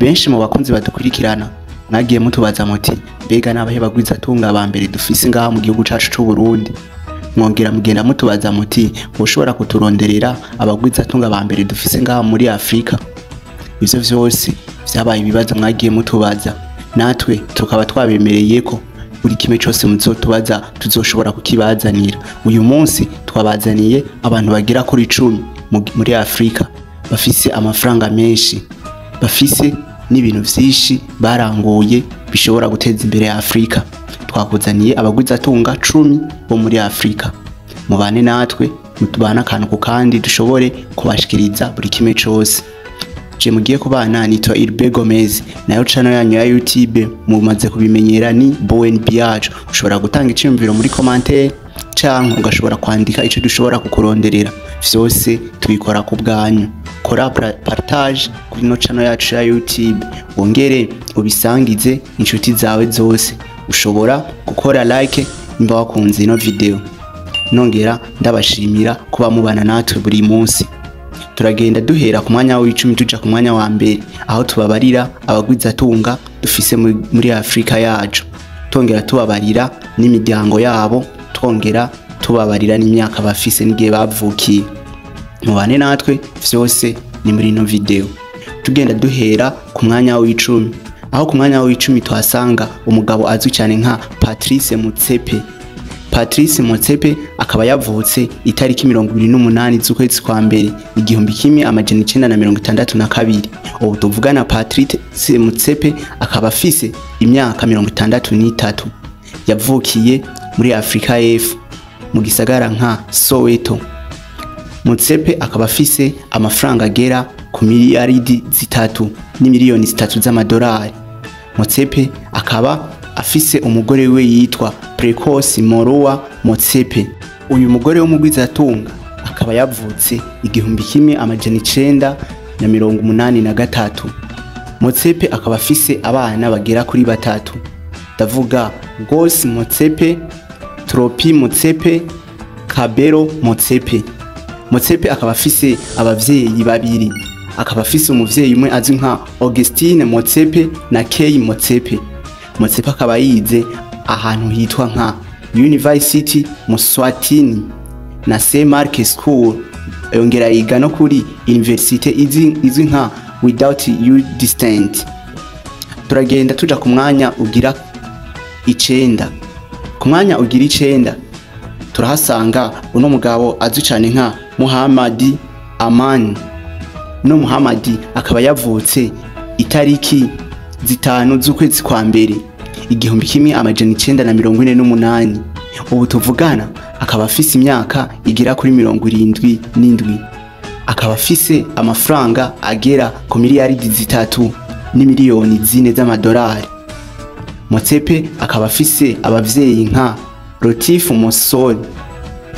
Benshi mu bakunzi badukurikirana mwagiye mutubaza muti: "Mbega n'abahe bagwizatunga ba mbere dufise ngaha mu gihugu cacu c'u Burundi?" Mwongera mugenda mutubaza muti: "Boshobora kuturonderera abagwizatunga ba mbere dufise ngaha muri Afrika?" Ivyo vyose vyabaye ibibazo mwagiye mutubaza, natwe tukaba twabemereye ko buri kimwe cyose muzotubaza tuzoshobora kukibazanira. Uyu munsi twabazaniye abantu bagera kuri 10 muri Afrika bafise amafaranga menshi, bafise n'ibintu vyinshi baranguye bishobora guteza imbere Afrika. Twakuzaniye abagwizatunga 10 bo muri Afrika. Mubane natwe, mutubane akantu ku kandi, dushobore kubashikiriza buri kimwe cose. Je mugiye kubana nitwa Irbe Gomez, nayo channel yanyu ya YouTube mumaze kubimenyera ni Bowen Biacho. Ushobora gutanga iciyumviro muri commentaire canke ugashobora kwandika ico dushobora kukuronderera. Vyose tubikora ku bwanyu. Kora partage kuri no channel yacu ya YouTube, wongere ubisangize inshuti zawe zose. Ushobora gukora like nimba wakunze ino video. Nongera ndabashimira kuba mubana natwe buri munsi. Turagenda duhera ku mwanya w'10 tuja ku mwanya wa mbere, aho tubabarira abagwizatunga dufise muri Afrika yacu, twongera tubabarira n'imiryango yabo, twongera tubabarira n'imyaka bafise n'igihe bavukiye. Mubane natwe, vyose ni muri ino video. Tugenda duhera ku mwanya w'10, aho ku mwanya w'10 tuhasanga umugabo azwi cyane nka Patrice Motsepe. Patrice Motsepe akaba yavutse itariki 28 z'ukwezi kwa mbere 1962. Ubu tuvugana Patrice Motsepe akaba afise imyaka 63. Yavukiye muri Afrika y'Epfo mu gisagara nka Soweto. Motsepe akaba afise amafaranga agera ku miliyaridi 3 n'imiliyoni 3 z'amadolari. Motsepe akaba afise umugore we yitwa Precoce Moroa Motsepe. Uyu mugore w'umugwizatunga akaba yavutse 1983. Motsepe akaba afise abana bagera kuri batatu, ndavuga Gos Motsepe, Tropi Motsepe, Kabero Motsepe. Motsepe akaba afise abavyeyi babiri, akaba afise umuvyeyi umwe azwi nka Augustine Motsepe na Kay Motsepe. Motsepe akaba yize ahantu hitwa nka University Muswatini na St Mark School, yongera yiga no kuri University izwi nka Without You Distant. Turagenda tuja ku mwanya ugira 9. Ku mwanya ugira 9 turahasanga uno mugabo azwi cyane nka Muhammad Aman. No Muhammad akaba yavutse itariki 5 z'ukwezi kwa mbere 1948. Ubu tuvugana akaba afise imyaka igera kuri 77. Akaba afise amafaranga agera ku miliyaridi 3 n'imiliyoni 4 z'amadolari. Motsepe akaba afise abavyeyi nka Rotifu Mosol,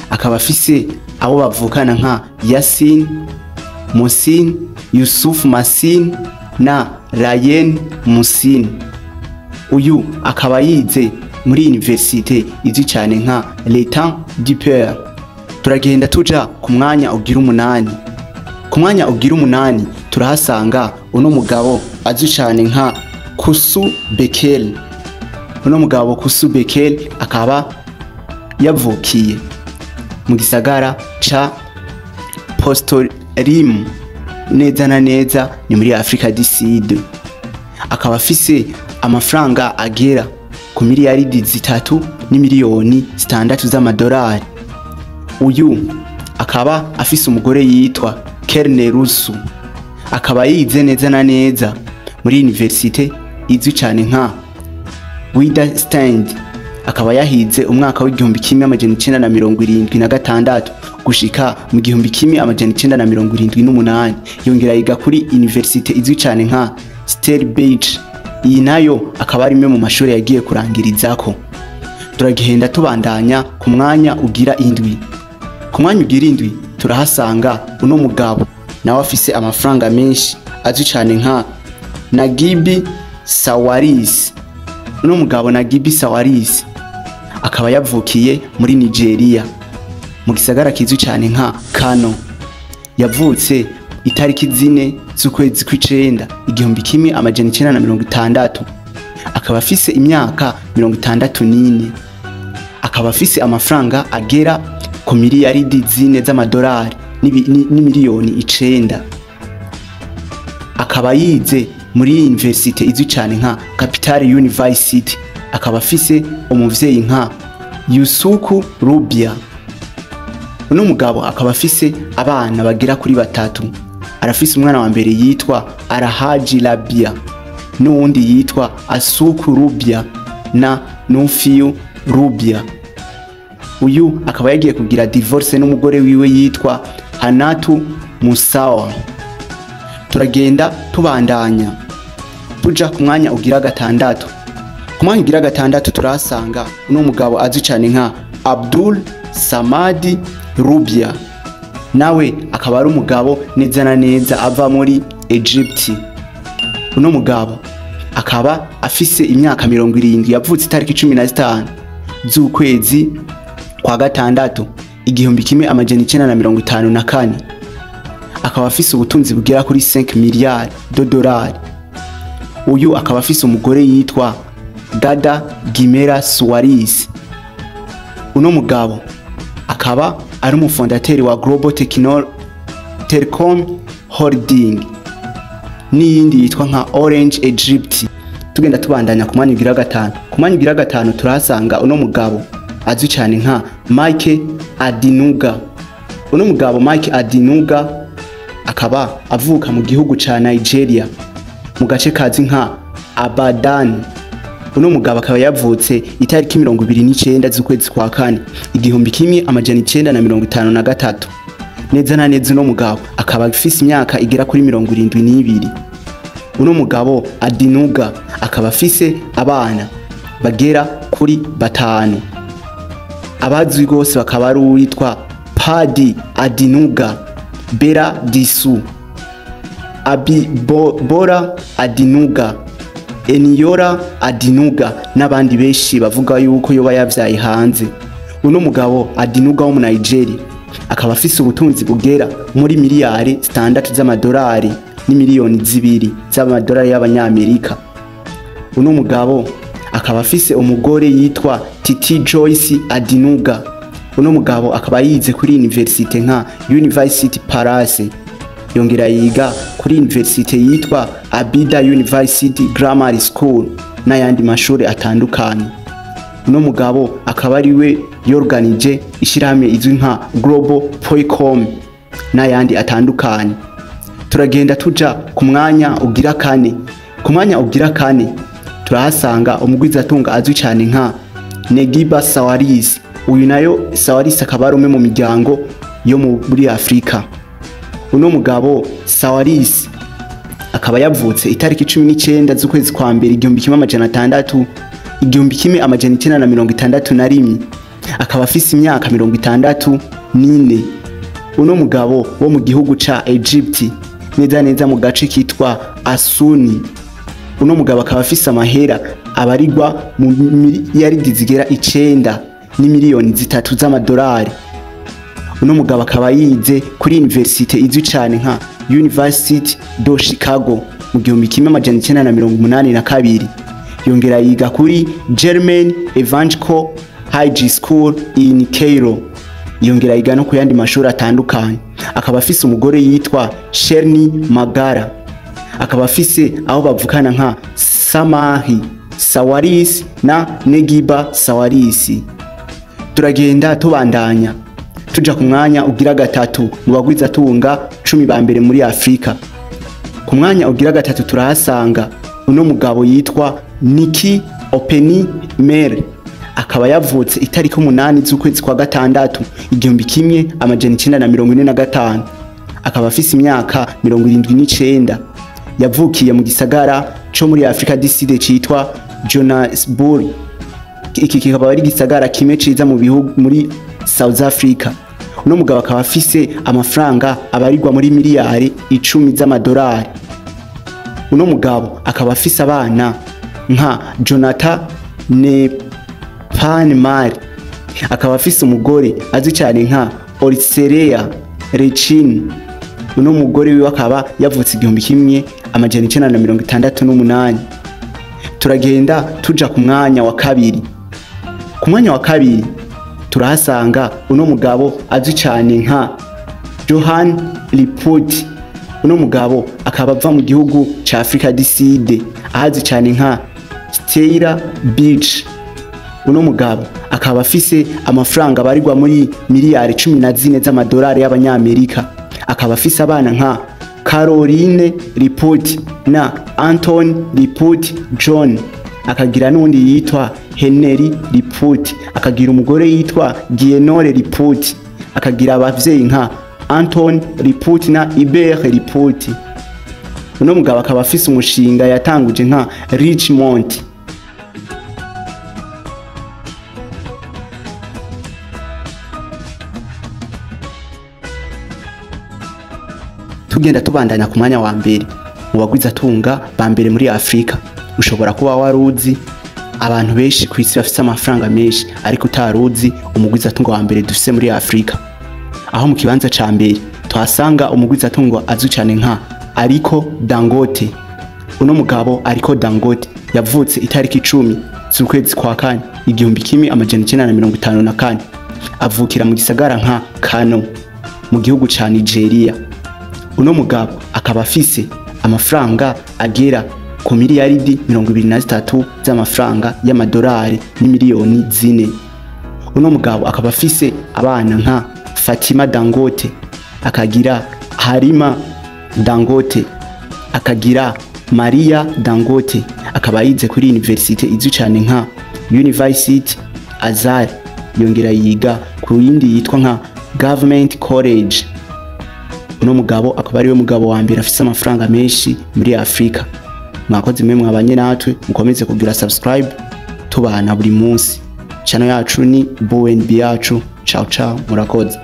akaba afise abo bavukana nka Yasin Musin, Yusuf Masin na Ryan Musin. Uyu akaba yize muri universite izwi cyane nka L'État du Père. Turagenda tuja ku mwanya ugira 8. Ku mwanya ugira 8 turahasanga uno mugabo azwi cyane nka Kusu Bekel. Uno mugabo Kusu Bekel akaba yavukiye mu gisagara ca Postorim, neza na neza ni muri Afrika du Sud. Akaba afise amafaranga agera ku miliyaridi 3 n'imiliyoni 6 z'amadolari. Uyu akaba afise umugore yitwa Kerne Rusu. Akaba yize neza na neza muri universite izwi cyane nka Witwatersrand. Akaba yahize umwaka w'1976 gushika mu 1978. Yongera yiga kuri universite izwi cyane nka Stellenbosch. Iyi nayo akaba ari imwe mu mashuri yagiye kurangirizako. Turagenda tubandanya ku mwanya ugira 7. Ku mwanya ugira 7 turahasanga uno mugabo nawe afise amafaranga menshi azwi cyane nka Naguib Sawiris. Uno mugabo Naguib Sawiris akaba yavukiye muri Nigeria mu gisagara kizwi cyane nka Kano. Yavutse itariki 4 z'ukwezi kw'icenda 1960, akaba afise imyaka 64, akaba afise amafaranga agera ku miliyaridi 4 z'amadolari n'imiliyoni 9. Akaba yize muri university izwi cyane nka Capital University. Akaba afise umuvyeyi nka Yusuku Rubia. Uno mugabo akaba afise abana bagera kuri 3. Arafise umwana wa mbere yitwa Arahaji Labia, n'uwundi yitwa Asuku Rubia na Nufiu Rubia. Uyu akaba yagiye kugira divorce n'umugore wiwe yitwa Hanatu Musawa. Turagenda tubandanya tuja ku mwanya ugira gatandatu. Ku mwanya ugira gatandatu turasanga uno mugabo azwi cyane nka Abdul Samadi Rubia. Nawe akaba ari umugabo neza na neza ava muri Egypt. Uno mugabo akaba afise imyaka 70, yavutse itariki 15 z'ukwezi kwa gatandatu 1954. Akaba afise ubutunzi bugera kuri 5 miliyari $. Uyu akaba afise umugore yitwa Gada Gimera Suarez. Uno mugabo akaba ari umufondateri wa Global Telecom Holding n'iyindi yitwa nka Orange Egypt. Tugenda tubandanya ku mwanya ugira gatanu. Ku mwanya ugira gatanu turahasanga uno mugabo azwi cyane nka Mike Adinuga. Uno mugabo Mike Adinuga akaba avuka mu gihugu ca Nigeria mu gace kazi nka Abadan. Uno mugabo akaba yavutse itariki 29 z'ukwezi kwa kane 1953. Neza na neza uno mugabo akaba afise imyaka igera kuri 72. Uno mugabo Adinuga akaba afise abana bagera kuri 5. Abazwi gose bakaba ari uwitwa Padi Adinuga, Bera Disu, Abibora Adinuga, Eniyora Adinuga n'abandi benshi bavuga yuko yoba yavyaye hanze. Uno mugabo Adinuga wo mu Nigeria akaba afise ubutunzi bugera muri miliyari 6 z'amadolari n'imiliyoni 2 z'amadolari y'abanyamerika. Uno mugabo akaba afise umugore yitwa Titi Joyce Adinuga. Uno mugabo akaba yize kuri university nka University Palace, yongera yiga kuri university yitwa Abida University Grammar School n'ayandi mashuri atandukanye. Uno mugabo akaba ari we yorganije ishirahamwe izwi nka Global Polycom n'ayandi atandukanye. Turagenda tuja ku mwanya ugira kane. Ku mwanya ugira kane turahasanga umugwizatunga azwi cyane nka Negiba Sawaris. Uyu nayo Sawaris akaba ari umwe mu miryango yo muri Afrika. Uno mugabo Sawaris akaba yavutse itariki 19 z'ukwezi kwa mbere 1961, akaba afise imyaka 64. Uno mugabo wo mu gihugu ca Egypt, neza neza mu gace kitwa Asuni. Uno mugabo akaba afise amahera abarirwa mu miliyaridi zigera 9 n'imiliyoni 3 z'amadolari. Uno mugabo akaba yize kuri university izwi cyane nka University do Chicago mu 1982. Yongera yiga kuri German Evangelical High School in Cairo. Yongera yiga no kuyandi mashuri atandukanye. Akaba afise umugore yitwa Sherni Magara. Akaba afise aho bavukana nka Samahi Sawaris na Negiba Sawaris. Turagenda tubandanya tuja ku mwanya ugira gatatu mu bagwizatunga 10 ba mbere muri Afrika. Ku mwanya ugira gatatu turahasanga uno mugabo yitwa Niki Openi-Mer. Akaba yavutse itariki 8 z'ukwezi kwa gatandatu 1945. Akaba afise imyaka 79. Yavukiye mu gisagara co muri Afrika du Sud citwa Johannesburg. Iki kikaba ari gisagara kimwe ciza mu bihugu muri South Africa. Uno mugabo akaba afise amafaranga abarirwa muri miliyari 10 z'amadolari. Uno mugabo akaba afise abana nka Jonathan Nepanmar. Akaba afise umugore azwi cyane nka Oriserea Rechin. Uno mugore wiwe akaba yavutse 1968. Turagenda tuja ku mwanya wa kabiri. Ku mwanya wa kabiri turahasanga uno mugabo azwi cyane nka Johan Rupert. Uno mugabo akaba ava mu gihugu ca Afrika du Sud, ahazwi cyane nka Stella Beach. Uno mugabo akaba afise amafaranga barirwa muri miliyari 14 z'amadolari y'abanyamerika. Akaba afise abana nka Caroline Rupert na Anthony Rupert John, akagira n'undi yitwa Henry Rupert, akagira umugore yitwa Gienore Rupert, akagira abavyeyi nka Anthony Rupert na Hubert Rupert. Uno mugabo akaba afise umushinga yatanguje nka Richmond. Tugenda tubandanya ku mwanya wa mbere mu bagwizatunga ba mbere muri Afrika. Ushobora kuba waruzi abantu benshi ku isi bafise amafaranga menshi, ariko utaruzi umugwizatunga wa mbere dufise muri Afrika. Aho mu kibanza ca mbere tuhasanga umugwizatunga azwi cyane nka Aliko Dangote. Uno mugabo Aliko Dangote yavutse itariki 10 z'ukwezi kwa kane 1954, avukira mu gisagara nka Kano mu gihugu ca Nigeria. Uno mugabo akaba afise amafaranga agera ku miliyaridi 23 z'amafaranga y'amadolari n'imiliyoni 4. Uno mugabo akaba afise abana nka Fatima Dangote, akagira Harima Dangote, akagira Maria Dangote. Akaba yize kuri universite izwi cyane nka University Azar, yongera yiga ku yindi yitwa nka Government College. Uno mugabo akaba ariwe mugabo wa mbere afise amafaranga menshi muri Afrika. Mwakoze mwe mwabanye natwe, mukomeze kugira subscribe, tubana buri munsi. Channel yacu ni BNB yacu. Ciao ciao, murakoze.